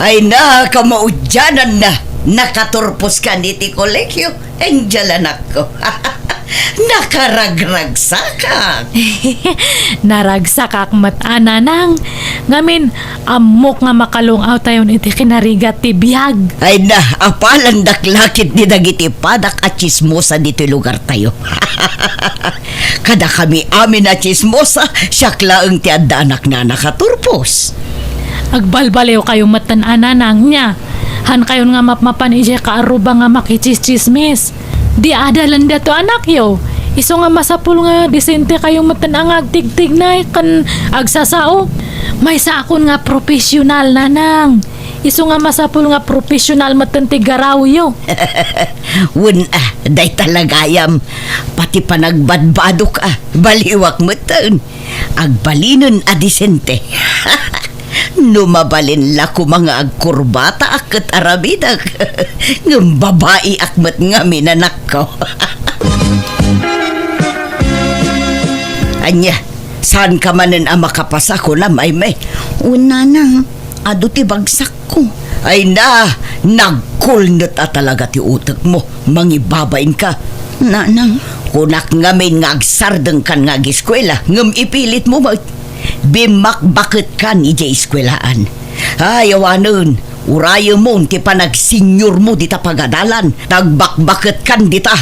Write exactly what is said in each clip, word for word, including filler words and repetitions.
Ay na, kamaudiananna, nakaturpos kan iti kolegio, Angel, anakko. Nakaragragsakak. Naragsakak met a, nanang. Ngamin, ammok nga makalung-awtayon iti kinarigat ti biag. Ay na, apalandak la ketdi dagiti padak a tsismosa ditoy lugartayo. Kadakami amin a tsismosa, siak laeng ti addaanak a nakaturpos. Agbalbaliwkayo metten a, nanang, nia. Hankayon nga mapmapan idiay kaarruba nga makitsistsismis. Di adalen daytoy anakyo. Isu nga masapul nga disentekayo metten a nga agtigtignay ken agsasao. Maysaakon nga profesional, nanang. Isu nga masapul nga profesional metten ti garawyo. Wen, ah, dayta la gayam. Pati panagbadbadok, ah, baliwak metten. Agbalinen a disente. No mabalin la koma nga agkurbataak ket aramidek, ngem babaiak met ngamin, anakko. Ania, saanka manen a makapasa, kunam, Aimee? Wen, nanang, adu ti bagsak. Ko. Ay na, nagkulnet a talaga ti utekmo. Mangibabainka. Nanang. Kunak ngamin nga agsardengkan nga agiskuela, ngem ipilitmo met. Bimmakbaketkan idiay eskuelaan. Ay, awanen, urayemon ti panagsenyormo dita pagadalan. Tagbakbaketkan dita.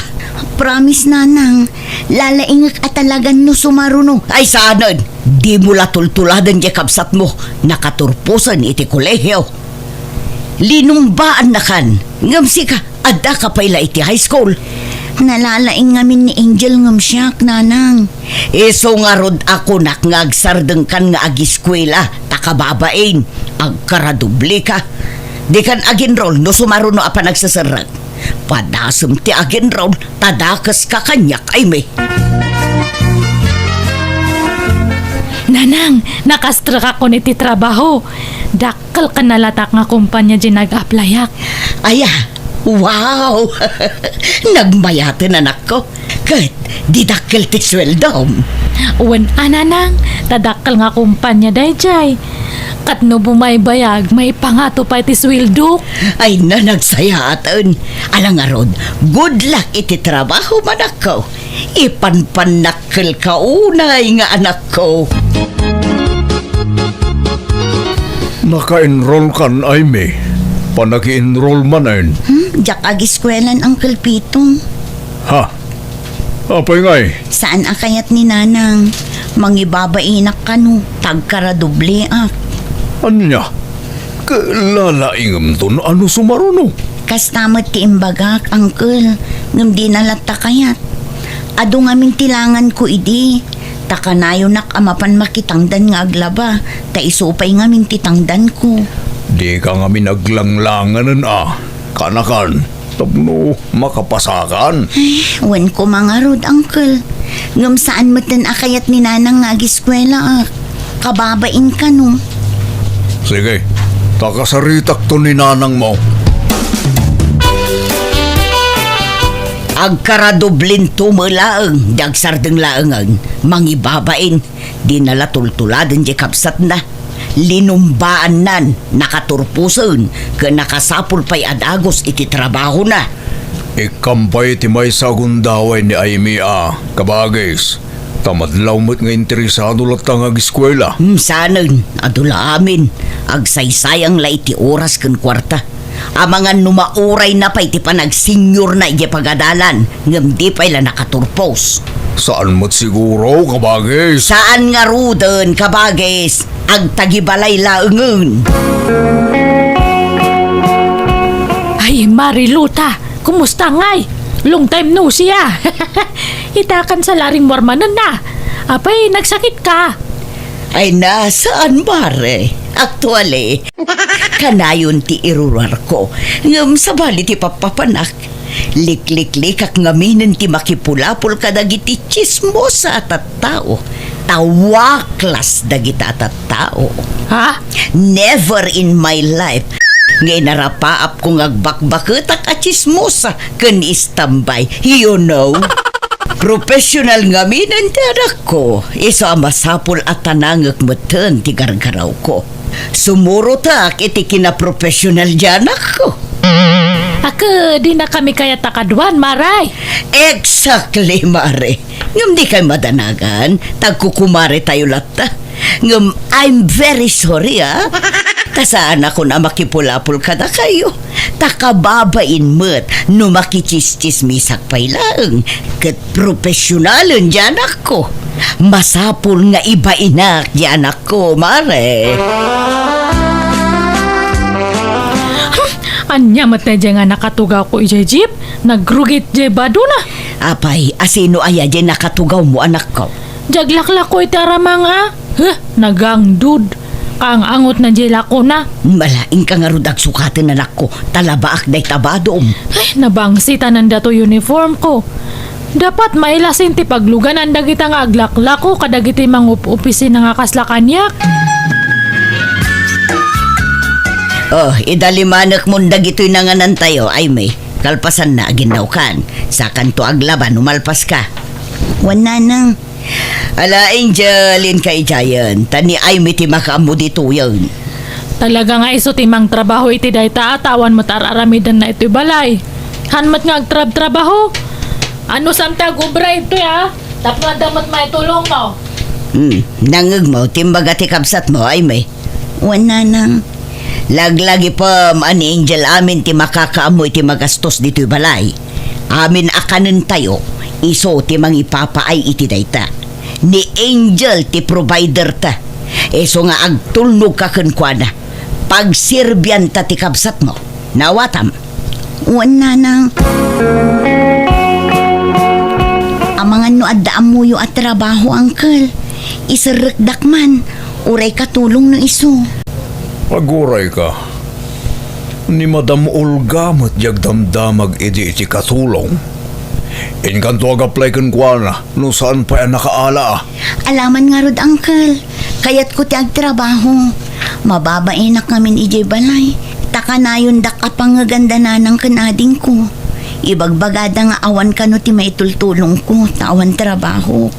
Promise, nanang. Lalaingek a talagan no sumaruno. Ay, saanen. Dimo la tultuladen diay kabsatmo. Nakaturposen iti kolehio. Linumbaannakan, ngem sika, addaka pay la iti high school. Nalalaing ngamin ni Angel ngem siak, nanang. Isu ngarud a kunak nga agsardengkan nga agiskuela, ta kababain, agkaradobleka. Dikan agenroll no sumaruno a panagseserrek. Padasem ti agenroll, ta dakeska kaniak, Aimee. Nanang, nakastrekakon iti trabaho. Dakkel ken nalatak nga kompania diay nag-applyak. Aya, wow! Nagmayaten, anakko. Ket, di dakkel ti sueldom. Wen a, nanang, ta dakkel nga kompania daydiay. Ket no bumaybayag, maipangato pay ti sueldok. Ay na, nagsayaaten. Ala ngarud, good luck iti trabaho, anakko. Ipanpannakkelka unay nga anakko. Naka-enroll kan, Aimee? Panagi-enroll manen? Hmm, diak agiskuelan, Uncle Pitong. Ha? Apay ngay? Saan a kayat ni Nanang? Mangibabainak kano, ta agkaradobleak. Ania? Ket lalaingemton a no sumaruno? Kasta met ti imbagak, Uncle, ngem dina latta kayat. Adu ngamin ti langanko idi, ta kanayonak a mapan makitangdan nga aglaba, ta isu pay ngamin ti tangdanko. Dika ngamin aglanglanganen a, kanakan, tapno makapasakan? Ay, wen koma ngarud, Uncle. Ngem saan metten a kayat ni Nanang nga agiskuelaak. Kababain kano. Sige, ta kasaritakto ni nanangmo. Agkaradoblinto met laeng, di agsardeng laengen, mangibabain, dina la tultuladen diay kabsatna. Linumbaannan, nakaturposen, ken nakasapul pay a dagus iti trabahona. Ikkam pay ti maysa a gundaway ni Aimee a, kabagis. Ta madlaw met nga interesado latta nga agiskuela. Hmm, saanen, adu la amin. Agsaysayang la iti oras ken kuarta. Amangan no maurayna pay ti panagsenyorna idiay pagadalan, ngem di pay la nakaturpos. Saan met siguro, kabagis? Saan ngaruden, kabagis? Agtagibalay laengen. Ay, Mariluta, kumusta ngay? Long time no see, ah. Itakan sa laring mormanen na. Apay, nagsakit ka? Ay na, saan, Mare? Actually, kanayon ti irurar ko. Ngem sabali ti pappapanak. Likliklikak ngaminen ti makipulapol kadagiti tsismosa a tattao. Ta waklas dagita a tattao. Ha? Never in my life nga inarapaapko nga agbakbaketak a tsismosa ken istambay, you know. Professional ngaminen ti anakko, isu a masapul a tanangek metten ti gargarawko. Sumurotak iti kinaprofesional ti anakko. Ket dinakami kayat a kaduan, Mare. Exactly, Mare. Ngem dikay madanagan, ta agkukumaretayo latta. Ngem I'm very sorry, ah. Ta saanakon a makipulapol kadakayo. Ta kababain met no makitsistsismisak pay laeng. Ket profesionalen ti anakko. Masapul nga ibainak ti anakko, Mare. Hmm, ania met daydiay nga nakatugawko idiay jeep? Nagrugit diay badona. Apay, asino aya diay nakatugawmo, anakko? Diay aglaklako iti aramang a. Huh, nagangdud. Kaang-angot na diay lakona. Malaing ka ngarud agsukaten, anakko, ta labaak dayta badom. Ay, nabangsitanan dato uniform ko. Dapat mailasin ti pagluganan dagita nga aglaklako kadagiti mangup-opisina nga kasla kaniak. Oh, idalimanek mon dagitoy nanganantayo, Aimee. Kalpasanna, aginnawkan. Sakanto aglaba no malpaska. Wen, Nanang. Ala, Angel, inka idiayen, ta ni Aimee ti makaammo ditoyen. Talaga nga isu ti mangtrabaho iti dayta a ta awan met ar-aramidenna itoy balay. Han met nga agtrabtrabaho. Anusam ti agubra itoy, a? Tapno adda met maitulongmo. Hmm, nangngegmo ti imbaga ti kabsatmo, Aimee? Wen, Nanang. Laglagipem a ni Angel amin ti makakaammo iti magastos ditoy balay. Amin a kanentayo, isu ti mangipapaay iti dayta. Ni Angel ti provider ta. Isu nga agtulnog ka kenkuana. Pagserbianta ti kabsatmo. Naawatam? Wen, Nanang. Amangan no adda ammoyo a trabaho, Uncle. Iserrekdak man, uray katulong no isu. Aguray ka. Ni Madam Olga met diay agdamdamag idi iti katulong. Inkanto ag-apply kenkuana no saan pay a nakaala. Alaman ngarud, Uncle. Kayatko ti agtrabaho. Mababainak ngamin idiay balay. Ta kanayondak a pangngeganda nanang ken adingko. Ibagbagada nga awan kano ti maitultulongko ta awan trabaho.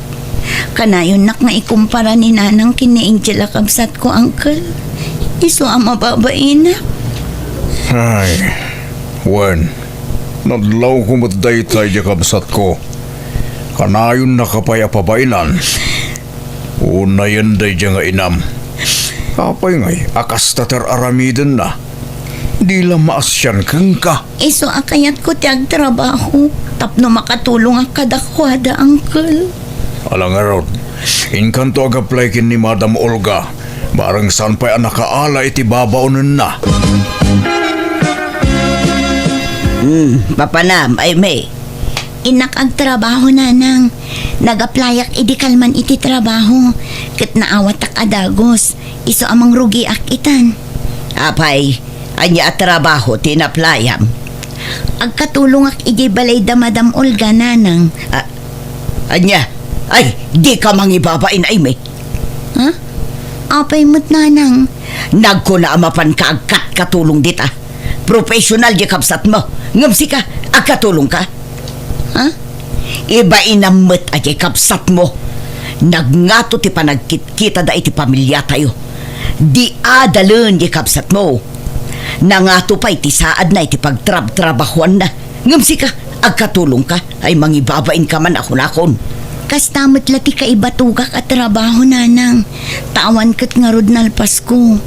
Kanayonnak nga ikumpara ni Nanang ken ni Angel a kabsatko, Uncle. Isu a mababainak. Ay, wen, nadlawko met dayta idiay kabsatko. Kanayonnaka pay a pabainan. Unayen daydiay nga inam. Apay ngay a kasta ti ar-aramidenna? Di la maasian kenka. Isu a kayatko ti agtrabaho tapno makatulongak kadakuada, Uncle. Ala ngarud, inkanto ag-apply ken ni Madam Olga, bareng saan pay a nakaala iti babaonenna. Hmm, mapanam, Aimee. Innak agtrabaho, Nanang. Nag-applyak idi kalman iti trabaho, ket naawatak a dagus. Isu a mangrugiak itan. Apay, ania a trabaho ti in-applyam? Agkatulongak idiay balay da Madam Olga, Nanang. A-, ania? Ay, dika mangibabain, Aimee. Ha? Apay met, Nanang? Nagkuna a mapanka agkatkatulong dita. Professional diay kabsatmo. Ngem sika, agkatulongka? Ha? Ibainam met a diay kabsatmo. Nagngato ti panagkitkitada iti pamiliatayo. Di adalen diay kabsatmo. Nangato pay ti saadna iti pagtrabtrabahoanna. Ngem sika, agkatulongka? Ay, mangibabainka man a kunakon. Kasta met la ti kaibatogak a trabaho, Nanang. Ta awan ket ngarud nalpasko.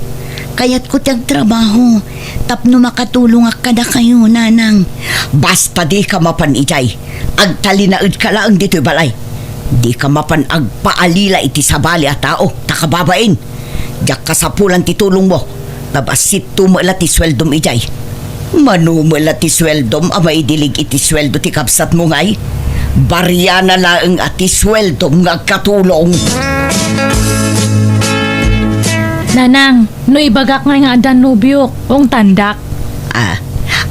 Kayatko ti agtrabaho tapno makatulongak kadakayo, Nanang. Basta dika mapan idiay. Agtalinaedka laeng ditoy balay. Dika mapan agpaalila iti sabali a tao, ta kababain. Diak kasapulan ti tulongmo. Ta bassit to met la ti sueldom idiay. Mano met la ti sueldom a maidilig iti sueldo ti kabsatmo ngay? Bariana laeng a ti sueldom nga agkatulong. Nanang, no ibagak ngay nga addan nobiok, ungtandak. Ah,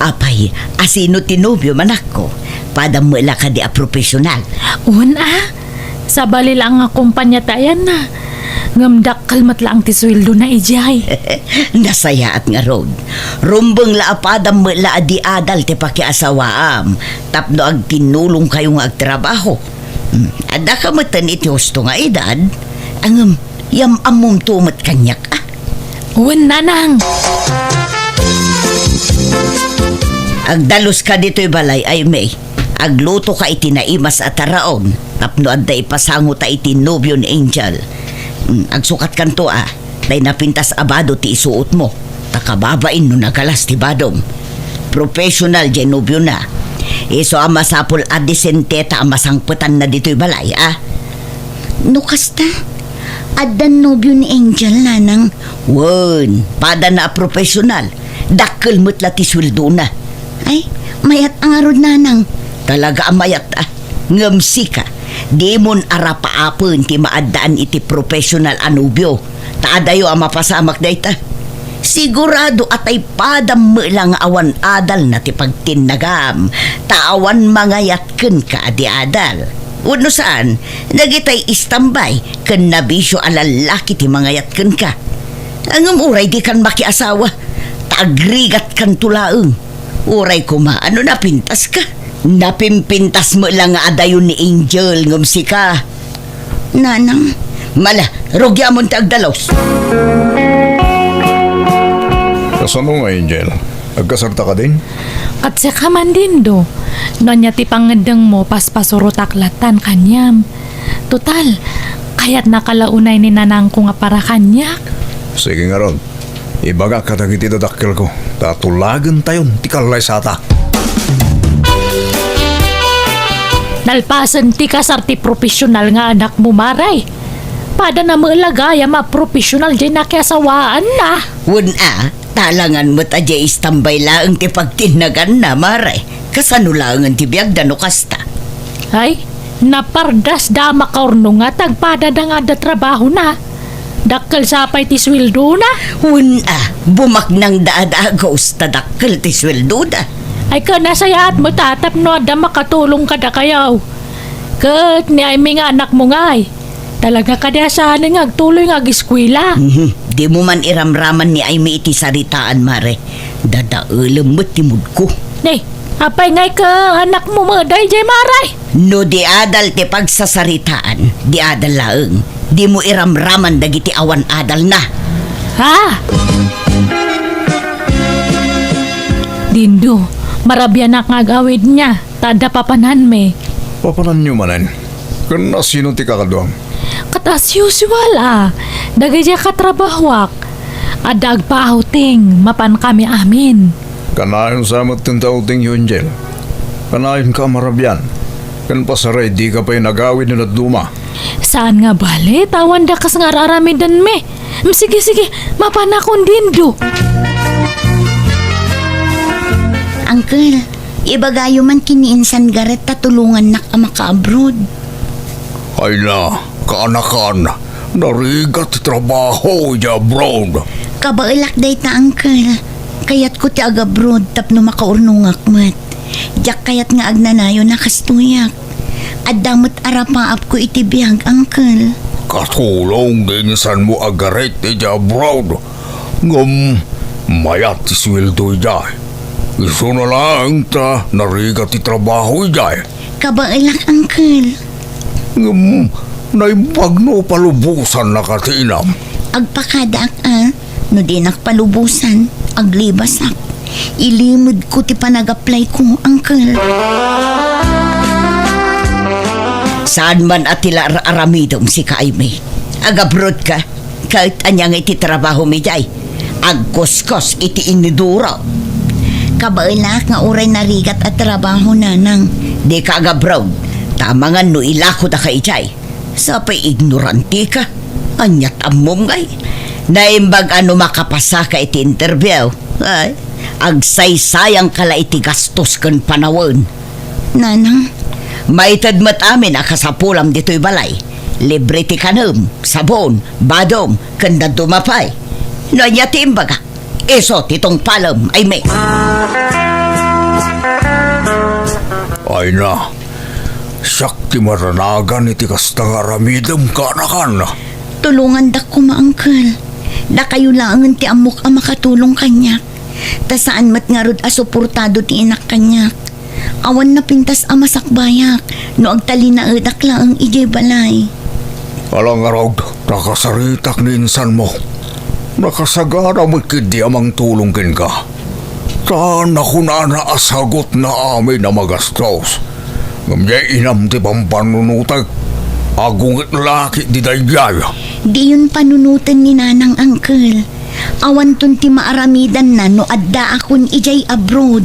apay, asino ti nobio, manakko? Padam met la kadi a profesional? Wen a, sabali laeng nga kompania ti ayanna. Ngem dakkel met laeng ti sueldona idiay. Nasayaat ngarud. Rumbeng la a padam met la a di adal ti pakiasawaam tapno agtinnulongkayo nga agtrabaho. Hmm, addaka metten iti husto nga edad. Ngem, yam-ammomto met kaniak, a? Wen, nanang. Agdaluska ditoy balay, Aimee. Aglutoka iti naimas a taraon tapno adda ipasangota iti nobio ni Angel. Mm, agsukatkanto a, tay napintas a bado ti isuotmo. Ta kababain no nagalas ti badom. Professional jay nobiona. Isu a masapul a disenteta a masangpetanna ditoy balay, a? No kasta, addan nobio ni Angel, nanang. Wen, padana a professional. Dakkel met la ti sueldona. Ay, mayat a ngarud, nanang. Talaga a mayat, a. Ngem sika, dimon arapaapen ti maaddaan iti professional a nobio. Ta adayo a mapasamak dayta. Sigurado a tay padam met la nga awan adalna ti pagtinnagam, ta awan mangayat kenka a di adal. Wenno saan, dagitay istambay ken nabisio a lallaki ti mangayat kenka. Ngem uray dikan makiasawa, ta agrigatkanto laeng. Uray koma, ano napintaska? Napimpintas met la nga adayo ni Angel ngem sika. Nanang. Mala, rugiamon ti agdalus. Kasano nga, Angel? Agkasarta kadin? Ket sika man, Dindo. No ania ti pangngeddengmo, paspasurotak latan kaniam. Total, kayatnaka la unay ni nanangko nga para kaniak. Sige ngarud. Ibagak kadagiti dadakkelko, ta tulagentayon ti kallaysata. Nalpasen ti kasar ti professional nga anakmo, Mare. Padana met la gayam a professional jay nakiasawaanna. Wen a, talangan met a jay istambay laeng ti pagtinnaganna, Mare. Kasano laengen ti biagda no kasta? Ay, napardasda a makaurnonga ta agpadada nga adda trabahona. Dakkel sa pay ti sueldona. Wen a, bumaknangda a dagus ta dakkel ti sueldoda. Ay, ken nasayaat met a tapno adda makatulong kadakayo. Ket ni Aimee nga anakmo ngay, talaga kadi a saanen nga agtuloy nga ageskuela. Mhm. Dimo man iramraman ni Aimee iti saritaan, Mare. Dadaelem met ti moodko. Ne, apay ngay ket anakmo met daydiay, Mare? No di adal ti pagsasaritaan, di adal laeng. Dimo iramraman dagiti awan adalna. Ha? Dindo, marabianak nga agawidna, ta adda papananmi. Papananyo manen? Ken asino ti kakaduam? Ket as usual a, dagiti katrabahoak, adda agpa-outing, mapankami amin. Kanayon sa met ti outingyo, Angel. Kanayonka a marabian. Ken pasaray dika pay nagawid no dadduma. Saan nga bale, ta awan dakas nga ar-aramidenmi. Mm, sige, sige, mapanakon, Dindo. Uncle, ibagayo man ken ni Insan Garret ta tulongannak a maka-abroad. Ay na, kaanakan, narigat ti trabaho idiay abroad. Kabaelak dayta, Uncle. Kayatko ti ag-abroad tapno makaurnongak met. Diak kayat nga agnanayon a kastoyak. Adda met arapaapko iti biag, Uncle. Katulong ti insanmo a Garret idiay abroad. Ngem mayat ti sueldo idiay. Isuna laeng ta narigat ti trabaho idiay. Kabaelak, Uncle. Ngem naimbag no palubosannaka ti inam. Agpakadaak a, no dinak palubosan, aglibasak. Ilimedko ti panag-applyko, Uncle. Saan man a ti la ar-aramidem, sika, Aimee? Ag-abroad ka? Ket ania nga iti trabahom idiay? Agkuskos iti inidoro. Kabaelak nga uray narigat a trabaho, Nanang. Dika ag-abroad. Ta amangan no ilakodaka idiay. Sapay ignorantika. Aniat ammom ngay? Naimbag a no makapasaka iti interview. Ay, agsaysayangka la iti gastos ken panawen. Nanang. Maited met amin a kasapulam ditoy balay. Libre ti kanem, sabon, badom, ken dadduma pay. No ania ti imbagak, isu ti tungpalem, Aimee. Ay na, siak ti maranagan iti kasta nga aramidem, kaanakan. Tulongandak koma, Uncle. Dakayo laengen ti ammok a makatulong kaniak. Ta saan met ngarud a suportado ti inak kaniak. Awan napintas a masakbayak no agtalinaedak laeng idiay balay. Ala ngarud, ta kasaritak ni insanmo. Nakasagana met ketdi a mangtulong kenka. Ta nakunana a sagutna amin a magastos. Ngem diay inam ti pampanunotek. Agunget la ketdi daydiay. Diyon panunoten ni Nanang, Uncle. Awanton ti maaramidanna no addaakon idiay abroad.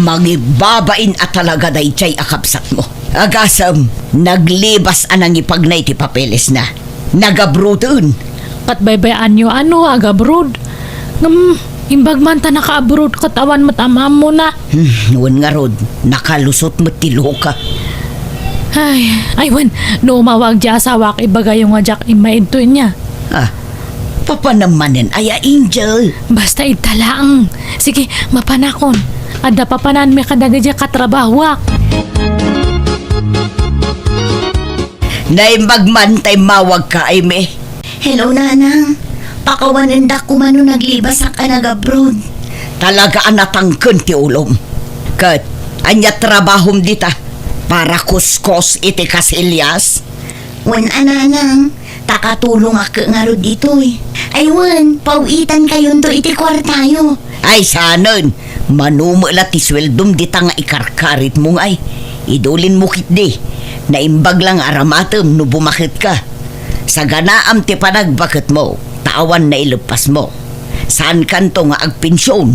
Mangibbabain a talaga daydiay a kabsatmo. Agasem, naglibas a nangipagna iti papelesna. Nagabroaden. Ket baybay-anyo a no agabroad. Ngem, imbag man ta nakaabroad ket awan met am-ammona. Hmm, wen ngarud, nakalusot met ti luka. Ay, ay wen, no umawag diay asawak, ibagayo nga diak immaidto inia. Ah, papanem manen aya, Angel? Basta ita laeng. Sige, mapanakon. Adda papananmi kadagiti katrabahoak. Naimbag man ta immawagka, Aimee. Hello, Nanang. Pakawanendak koma no naglibasak a nagabroad. Talaga a natangken ti ulom. Ket, ania trabahom dita? Para kuskos iti kasilyas? Wen a, Nanang, ta katulongak ngarud ditoy. Ay wen, paw-itankayonto iti kuartayo. Ay, saanen, mano met la ti sueldom dita nga ikarkaritmo ngay. Idulinmo ketdi, naimbag la nga aramatem no bumaketka. Saganaam ti panagbaketmo, ta awan naileppasmo. Saankanto nga agpension,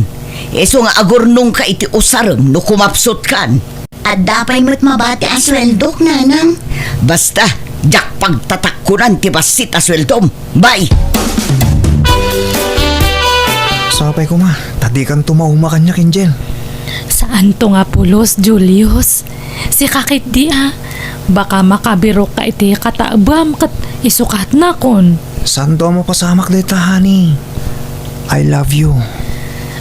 isu nga agurnongka iti usarem no kumapsutkan. Adda pay met mabati a sueldok, Nanang. Basta, diak pagtatakkonan ti bassit a sueldom. Bye! Sapay koma, ta dikanto mauma kaniak, Angel. Saanto nga pulos, Julius. Sika ketdi a. Baka makabirokka iti kataebam ket isukatnakon. Saanto a mapasamak dayta, honey. I love you.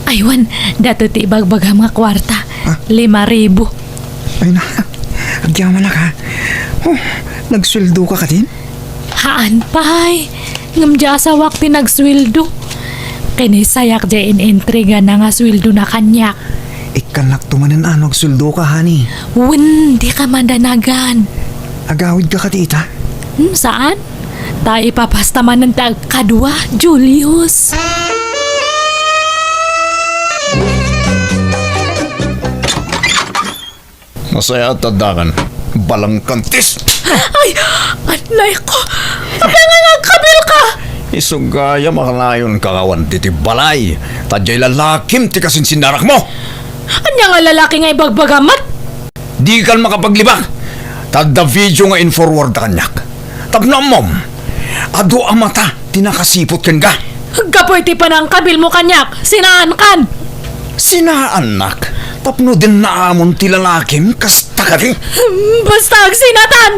Ay wen, datoy ti ibagbagam nga kuarta. Ah? Lima ribu. Ay na, agyamanak, ha? Oh, nagsueldoka kadin? Haan pay. Ngem diay asawak ti nagsueldo. Kinisayak diay in-intrigana nga sueldona kaniak. Ikkannakto manen a no agsueldoka, honey. Wen, dika madanagan. Agawidka kadi ita? Hmm, saan? Ta ipapasta manen ti agkadua, Julius. Nasayaat ta addakan. Balangkantis! Ay! Anay ko! Apay nga agkabilka? Isu gayam a kanayonka awan ditoy balay. Ta diay lalakim ti kasinsinnarakmo. Ania nga lalaki nga ibagbagam met? Dikan makapaglibak. Ta adda video nga in-forward kaniak. Tapno ammom, adu a mata ti nakasiput kenka. Gapu iti panangkabilmo kaniak, sinaankan. Sinaannak? Tapno dinnaamon ti lalakim, kasta kadi? Basta agsinatan!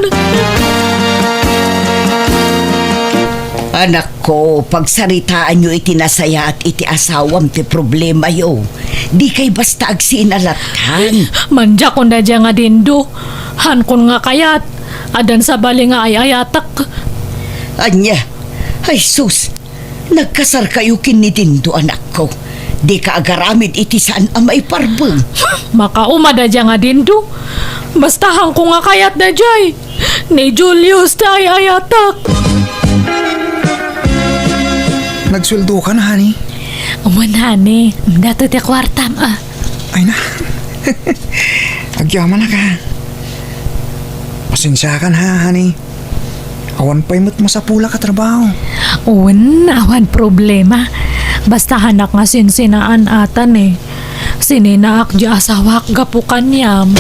Anakko, pagsaritaanyo iti nasayaat iti asawam ti problemayo. Dikay basta agsinalatan. Mandiakon daydiay nga Dindo. Haankon nga kayat. Addan sabali nga ay-ayatek. Ania? Ay sus! Nagkasarkayo ken ni Dindo, anakko. Dika agaramid iti saan a maiparbeng. Makauma daydiay nga Dindo. Basta haankon nga kayat daydiay. Ni Julius ti ay-ayatek. Nagsueldoka na, honey? Wen, honey. Datoy ti kuartam, a. Ay na. Agyamanak, ha. Pasensiakan, ha, honey. Awan pay met masapulak a trabaho. Wen, awan problema. Basta haanak nga sinsinaan atan, e. Sininaak diay asawak gapu kaniam.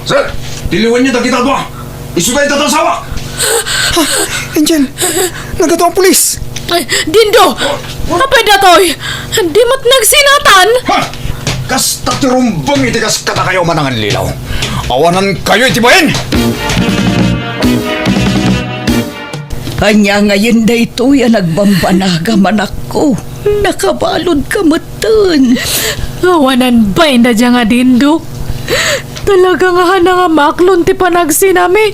Sir, tiliwenyo dagita dua. Isu dayta ti asawak. Angel, nagadu a pulis. Ay, Dindo! Apay datoy? Di met nagsinatan? Ha! Kasta ti rumbeng iti kas kadakayo a manangallilaw. Awanankayo iti bain! Ania ngayen daytoy a nagbambanagam, anakko? Nakabaludka metten. Awanan bain daydiay nga Dindo. Talaga nga haanna nga maaklon ti panagsinami.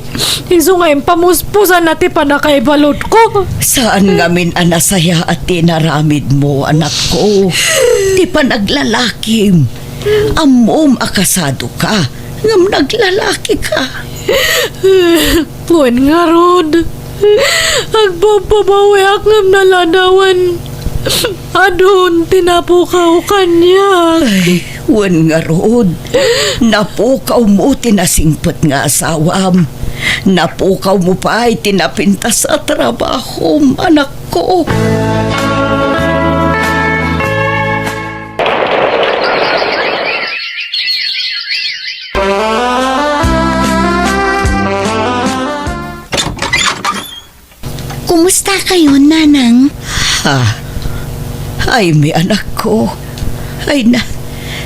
Isu nga impamuspusanna ti pannakaibaludko. Saan ngamin a nasayaat ti inaramidmo, anakko. Ti panaglalakim. Ammom a kasadoka, ngem naglalakika. Wen ngarud, agpagpabawiak ngem naladawen. Adun ti napukaw kaniak. Ay, wen ngarud, napukawmo ti nasingpet nga asawam. Napukawmo pay ti napintas a trabahom, anakko. Kumusta kayo, Nanang? Ah, ay, mi anakko. Ay na,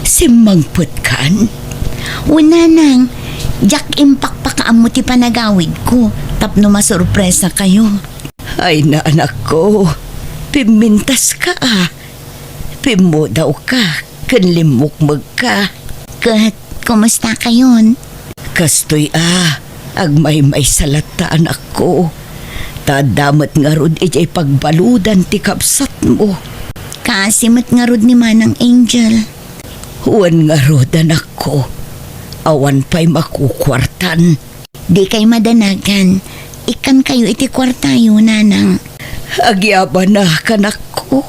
simmangpetkan? O, Nanang, diak impakpakaammo ti panagawidko tapno masurpresa kayo. Ay na, anakko, pimmintaska, ah. Pimmudawka ken limmukmegka. Ket kumusta kayon? Kastoy a, agmaymaysa latta, anakko. Ta adda met ngarud idiay pagbaludan ti kabsatmo. Kaasi met ngarud ni Manang Angel. Wen ngarud, anakko. Awan pay makukuartan. Dikay madanagan. Ikkankayo iti kuartayo, Nanang. Agyabanak, anakko.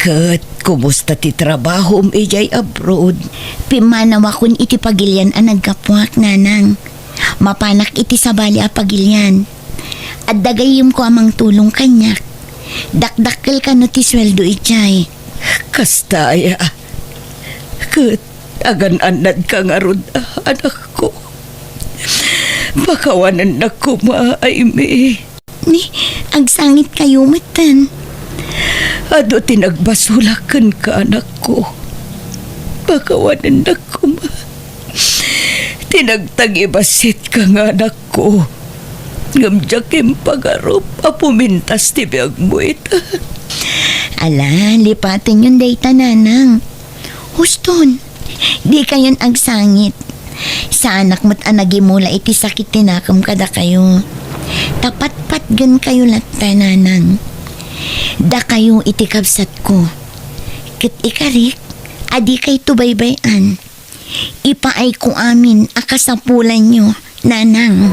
Ket kumusta ti trabahom idiay abroad? Pimmanawakon iti pagilian a naggapuak, Nanang. Mapanak iti sabali a pagilian. Adda gayyemko a mangtulong kaniak. Dakdakkel kano ti sueldo idiay. Kasta aya. Ket agan-annadka ngarud, anakko. Pakawanennak koma, Aimee. Ni, agsangitkayo metten. Adu ti nagbasolak kenka, anakko. Pakawanennak koma ti nagtagibasitka nga anakko. Ngem diak impagarup a pumintas ti biagmo ita. Ala, lipatenyon dayta, Nanang. Huston, dikayon agsangit. Saanak met a nagimula iti sakit ti nakem kadakayo. Ta patpatgenkayo latta, Nanang. Dakayo iti kabsatko. Ket ikarik, a dikayto baybay-an. Ipaayko amin a kasapulanyo, Nanang.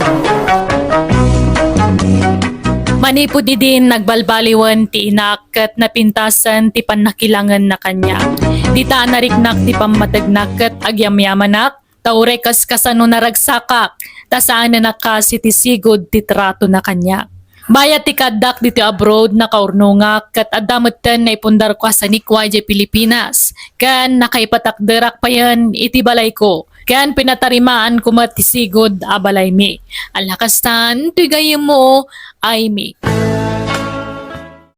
Manipud idin, nagbalbaliwen ti inak ket napintasen ti pannakilangenna kaniak. Dita a nariknak ti pammategnak ket agyamyamanak, ta uray kas kasano naragsakak, ta saanen a kas iti sigud ti tratona kaniak. Bayat ti kaaddak ditoy abroad, nakaurnongak, ket adda metten naipundarko a sanikua idiay Pilipinas, ken nakaipatakderak payen iti balayko, ken pinatarimaanko met ti sigud a balaymi. Ala kastan, toy gayyemmo, Aimee.